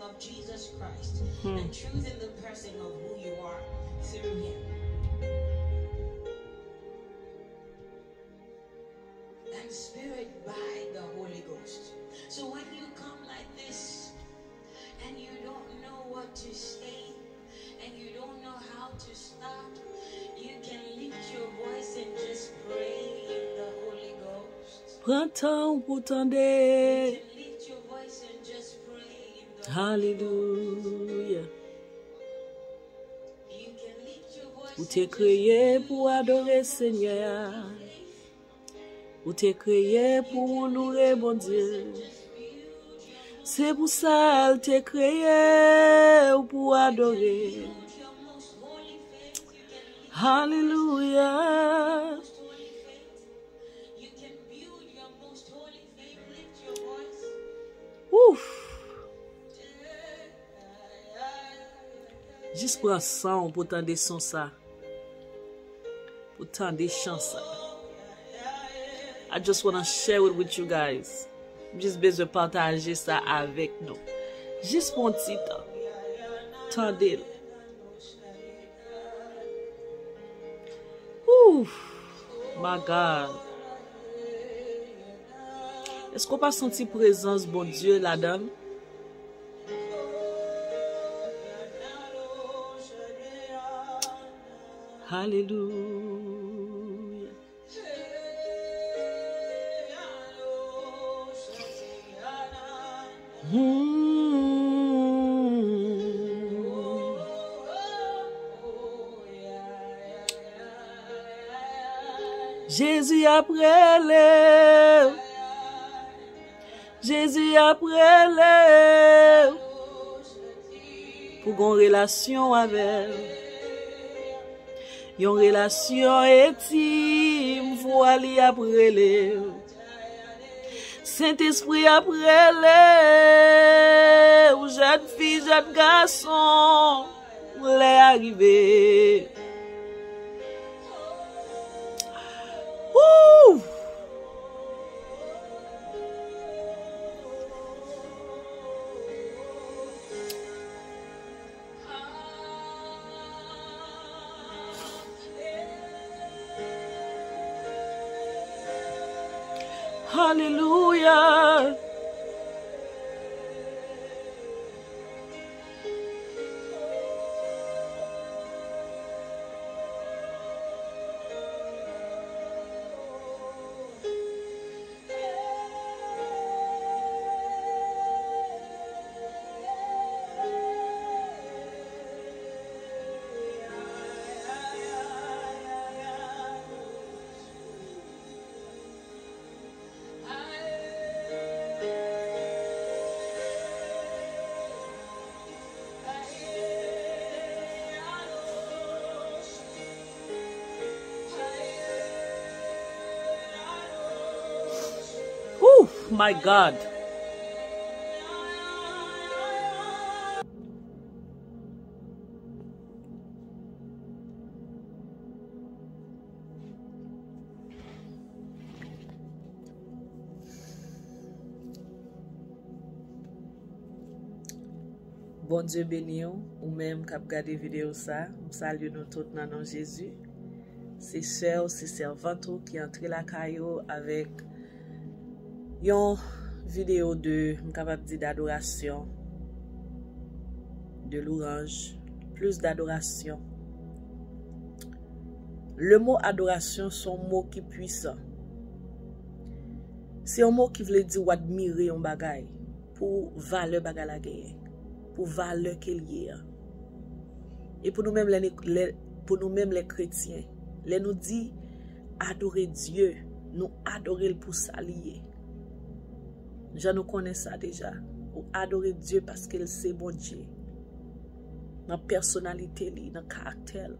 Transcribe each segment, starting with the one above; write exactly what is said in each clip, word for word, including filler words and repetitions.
of Jesus Christ and truth in the person of who you are through him. And spirit by the Holy Ghost. So when you come like this and you don't know what to say and you don't know how to start, you can lift your voice and just pray in the Holy Ghost. Pran tan w pou tande. You can lift your voice and just pray in the Holy Ghost. Hallelujah. You can lift your voice and just pray in the Holy Ghost. Ou te kreye pou adore Senyè a. Ou te kreye pou w loure Bondye. Se pou sa l te kreye w pou w adore. Hallelujah. Ouf. Jis pran san w pou tande son sa. Pou tande chan sa. I just wanna share it with you guys. M jis bezwen pataje sa avèk nou. Jis pou yon ti tan. Tande l. Ouf, my God. Èske w pa santi prezans Bondye ladan l? Hallelujah. Hmm. Jezi ap rele w. Jezi ap rele w pou gon relasyon avè l. Yon relasyon entim, vwa li ap rele w. Sentespri ap rele w, jèn fi, jèn gason, lè a rive. Woo! Hallelujah. Ooh, my God. Bondye beni w, ou menm k ap gade videyo sa. M salye nou tout nan non Jezi. Se sè w, se sèvant ou ki antre lakay ou avèk yon videyo de, m kapab di, d'adorasyon, de louanj, plis d'adorasyon. Le mo adorasyon se yon mo ki pwisan. Se yon mo ki vle di w admire yon bagay pou valè bagay la genyen, pou valè ke l ye an. E pou nou menm lè, lè, pou nou menm lè kretyen, lè nou di adore Dye, nou adore l pou sa li ye. Jan nou konnen sa deja, ou adore Dye paske l se Bondye. Nan pèsonalite li, nan karaktè l.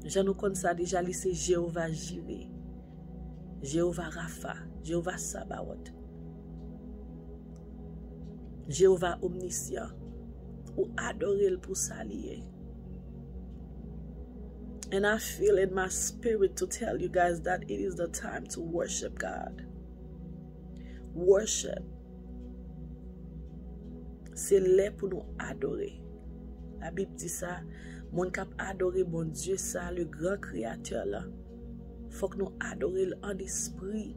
Jan nou konn sa deja, li se Jewova Jire, Jewova Rafa, Jewova Sabawòt, Jewova Omnisyan. Ou adore l pou sa li ye. And I feel in my spirit to tell you guys that it is the time to worship God. Worship. Se lè pou nou adore. Labib di sa, moun k ap adore Bondye sa, le gran kreyatè la, fòk nou adore l an espri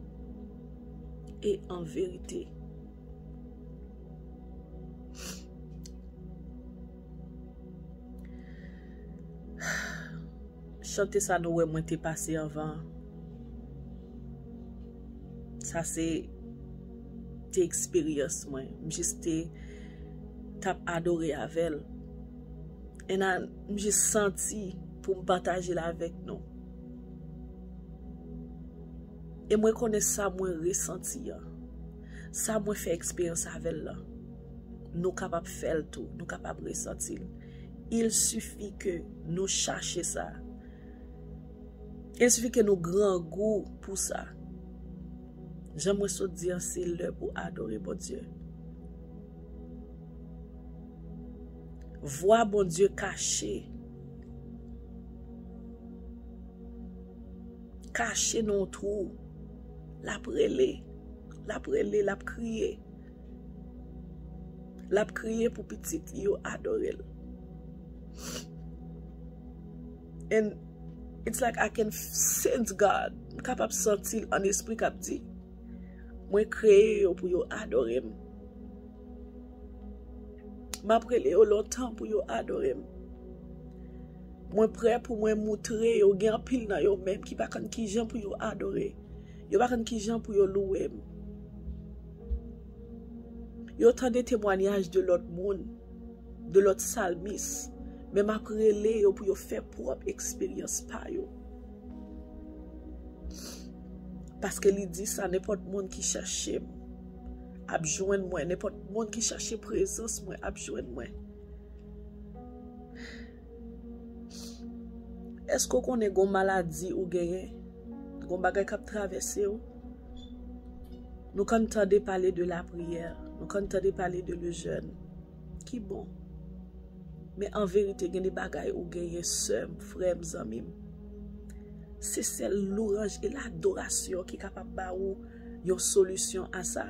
e an verite. Chante sa nou wè mwen te pase anvan. Sa se, te eksperyans mwen. M jis te t ap adore avè l. And I, m jis santi pou m pataje l avèk nou. E mwen konnen sa mwen resanti an, sa mwen fè eksperyans avè l lan, nou kapab fè l tou, nou kapab resanti l. Il sifi ke nou chache sa. Il sifi ke nou grangou pou sa. Jan mwen sot di an, se lè pou adore Bondye. Vwa Bondye kache. Kache nan yon twou. L ap rele. L ap rele, l ap kriye. L ap kriye pou pitit li yo adore l. And it's like I can sense God. M kapab santi l an espri k ap di, mwen kreye yo pou yo adore m. M ap rele yo lontan pou yo adore m. Mwen prè pou mwen moutre yo. Gen anpil nan yo menm ki pa konn kijan pou yo adore. Yo pa konn kijan pou yo louwe m. Yo tande temwanyaj de lòt moun, de lòt salmis, men m ap rele yo pou yo fè pwòp eksperyans pa yo. Paske li di sa, nenpòt moun ki chache m ap jwenn mwen, nenpòt moun ki chache prezans mwen ap jwenn mwen. Èske w konnen gon maladi ou genyen? Gon bagay k ap travèse w? Nou konn tande pale de lapriyè, nou konn tande pale de le jeûne. Ki bon. Men an verite, gen de bagay ou genyen, sè m, frè m, zanmi m. Se sèl louranj e ladorasyon ki kapab ba ou yon solisyon a sa.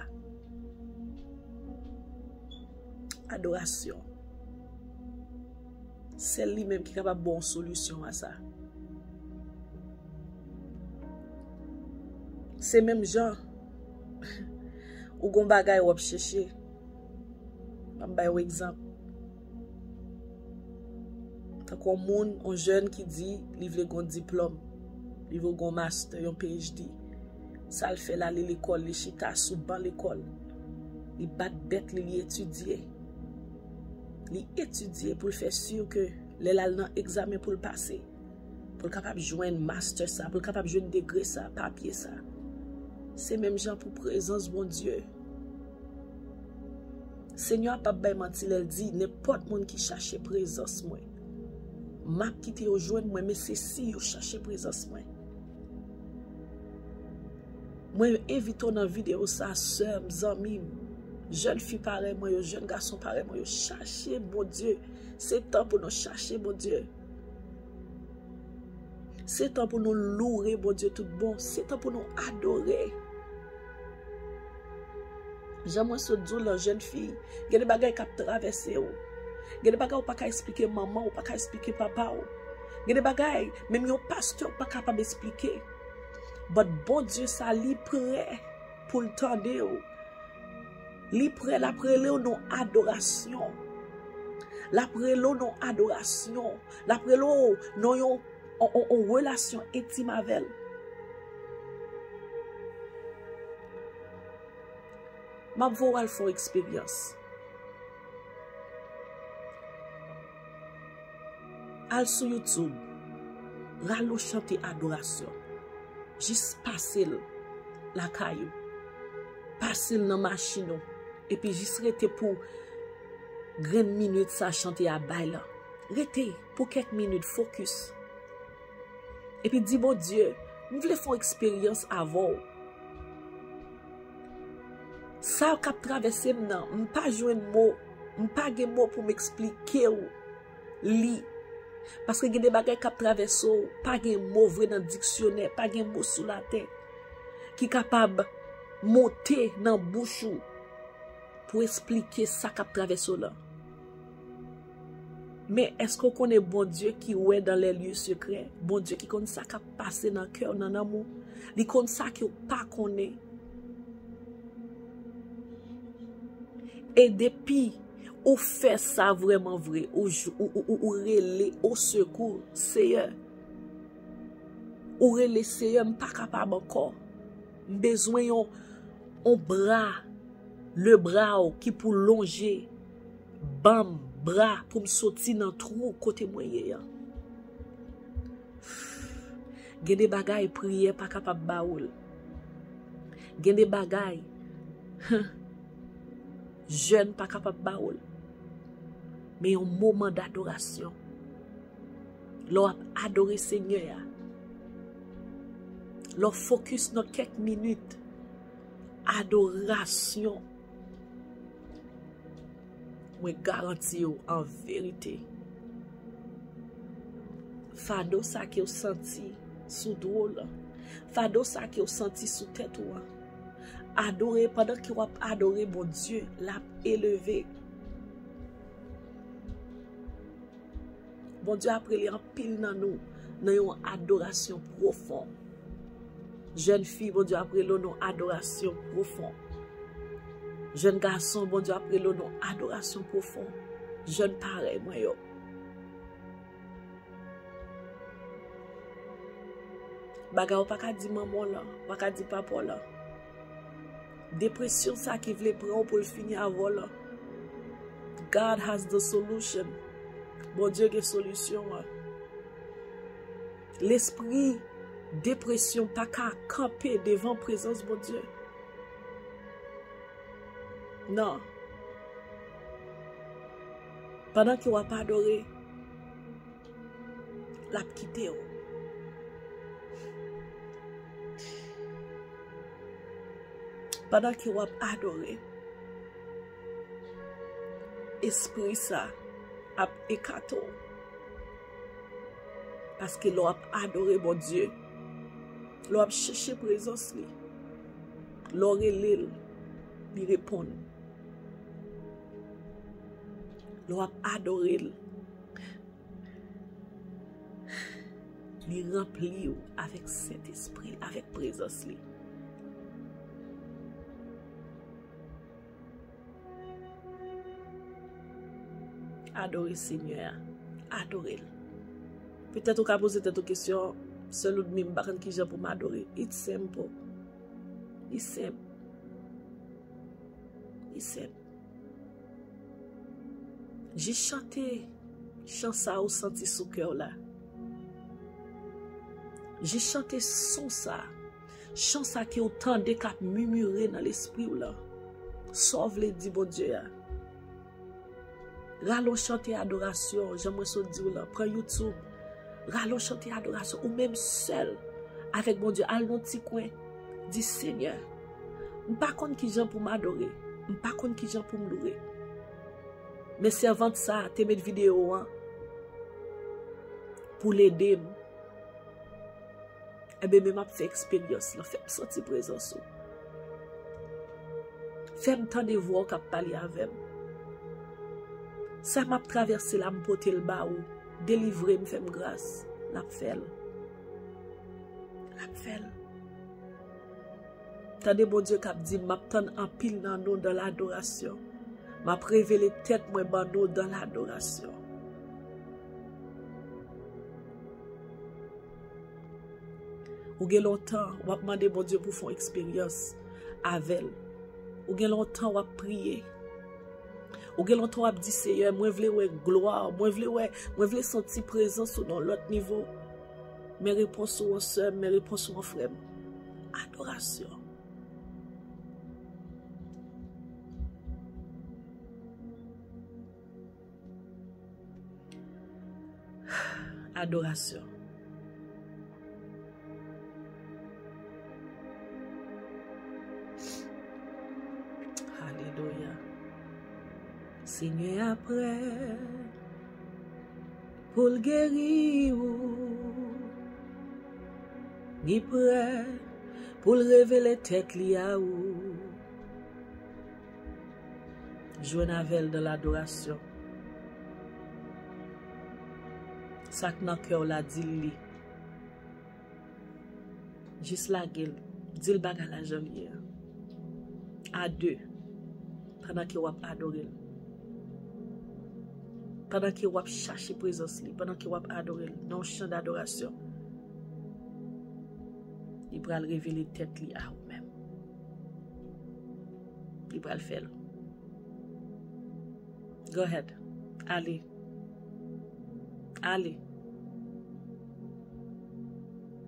Adorasyon. Sèl li menm ki kapab ba w yon solisyon a sa. Se menm jan ou gon bagay w ap chèche. M ap bay yon egzanp. Tankou yon moun, yon jèn ki di li vle gon diplòm, li vle gon master, yon P H D. Sa l fè, l ale lekòl, li chita sou ban lekòl. Li bat bèt li, li etidye. Li etidye pou l fè si ke lè l al nan egzamen pou l pase, pou l kapab jwenn master sa, pou l kapab jwenn degre sa, papye sa. Se menm jan pou prezans Bondye. Senyè a p ap bay manti lè l di, nenpòt moun ki chache prezans mwen, m ap kite yo jwenn mwen, men se si yo chache prezans mwen. Mwen envite w nan videyo sa, sè m, zanmi m, jèn fi parèy mwen yo, jèn gason parèy mwen yo, chache Bondye. Se tan pou nou chache Bondye. Se tan pou nou loure Bondye tout bon. Se tan pou nou adore. Jan mwen sot di w lan, jèn fi, gen de bagay k ap travèse w. Gen de bagay ou pa ka eksplike manman w, ou pa ka eksplike papa w. Gen de bagay, menm yon pastè ou pa kapab eksplike. But Bondye sa, li prè pou l tande w. Li prè, l ap rele w nan adorasyon. L ap rele w nan adorasyon. L ap rele w nan yon, yon, yon, yon relasyon entim avè l. M ap voye w al fè yon eksperyans. Al sou YouTube, rale yon chante adorasyon. Jis pase l lakay ou. Pase l nan machin ou. Epi jis rete pou grenn minit sa chante a bay lan. Rete pou kèk minit, fokis. Epi di Bondye, m vle fè yon eksperyans avè w. Sa k ap travèse m nan, m pa jwenn mo, m pa gen mo pou m eksplike w li. Paske gen de bagay k ap travèse w, pa gen mo vre nan diksyonè, pa gen mo sou latè ki kapab monte nan bouch ou pou esplike sa k ap travèse w lan. Men èske w konnen Bondye ki wè dans les lieux secrets, Bondye ki konn sa k ap pase nan kè w, nan nanm ou, li konn sa ke w pa konnen. E depi ou fè sa vrèman vre, ou, ou, ou, ou rele o sekou, Seyè. Ou rele, Seyè, m pa kapab ankò. M bezwen yon, yon bra, le bra w ki pou lonje, ban m bra pou m soti nan twou kote mwen ye an. Gen de bagay priyè pa kapab ba ou l. Gen de bagay jèn pa kapab ba ou l. Men yon moman dadorasyon. Lè w ap adore Senyè a, lè w fokis nan kèk minit adorasyon, mwen garanti w an verite, fado sa ke w santi sou do w lan, fado sa ke w santi sou tèt ou an, adore, pandan ke w ap adore Bondye, l ap eleve. Bondye ap rele anpil nan nou nan yon adorasyon pwofon. Jèn fi, Bondye ap rele w nan yon adorasyon pwofon. Jèn gason, Bondye ap rele w nan yon adorasyon pwofon. Jèn parèy mwen yo. Bagay ou pa ka di manman w lan, ou pa ka di papa w lan. Depresyon sa ki vle pran w pou l fini avè w lan. God has the solution. Bondye gen solisyon an. Lespri depresyon pa ka kanpe devan prezans Bondye. Non. Pandan ke w ap adore, l ap kite w. Pandan ke w ap adore, espri sa ap ekate w. Paske lè w ap adore Bondye, lè w ap chèche prezans li, lè w rele l, li reponn. Lè w ap adore l, li ranpli w avèk Sentespri l, avèk prezans li. Adore Senyè a. Adore l. Petèt ou ka poze tèt ou kesyon, Sè Ludmy, m pa konn kijan pou m adore. It's simple. Li senp. Li senp. Jis chante chan sa ou santi sou kè w la. Jis chante son sa. Chan sa ke w tande k ap mimire nan lespri w lan. Sa w vle di Bondye a. Rale w chante adorasyon, jan mwen sot di w lan. Pran YouTube. Rale w chante adorasyon, ou menm sèl avèk Bondye. Al nan ti kwen. Di, Senyè, m pa konn kijan pou m adore. M pa konn kijan pou m loure. Men sèvant sa a te met videyo an pou l ede m. Enben, men m ap fè eksperyans lan. Fè m santi prezans ou. Fè m tande vwa w k ap pale avè m. Sa m ap travèse la, m pote l ba ou. Delivre m, fè m gras. L ap fè l. L ap fè l. Tande Bondye k ap di, m ap tann anpil nan nou dans l'adoration. M ap revele tèt mwen ban nou dans l'adoration. Ou gen lontan w ap mande Bondye pou fè yon eksperyans avè l. Ou gen lontan w ap priye. Ou gen lontan w ap di, Seyè, mwen vle wè glwa w, mwen vle wè, mwen vle santi prezans ou nan yon lòt nivo. Men repons ou an, sè m, men repons ou an, frè m. Adorasyon. Adorasyon. Alelouya. Senyè a prè pou l geri ou. Li prè pou l revele tèt li a ou. Jwenn avè l nan ladorasyon. Sa k nan kè w la, di l li. Jis lage l. Di l bagay la jan l ye a. A de. Pandan ke w ap adore l. Pandan ke w ap chache prezans li. Pandan ke w ap adore l nan yon chan dadorasyon. Li pral revele tèt li a ou menm. Li pral fè l. Go ahead. Ale. Ale.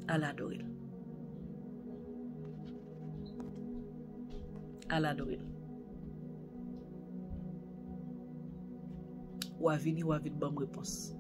Al adore l. Al adore l. W a vini, w a vin ban m repons.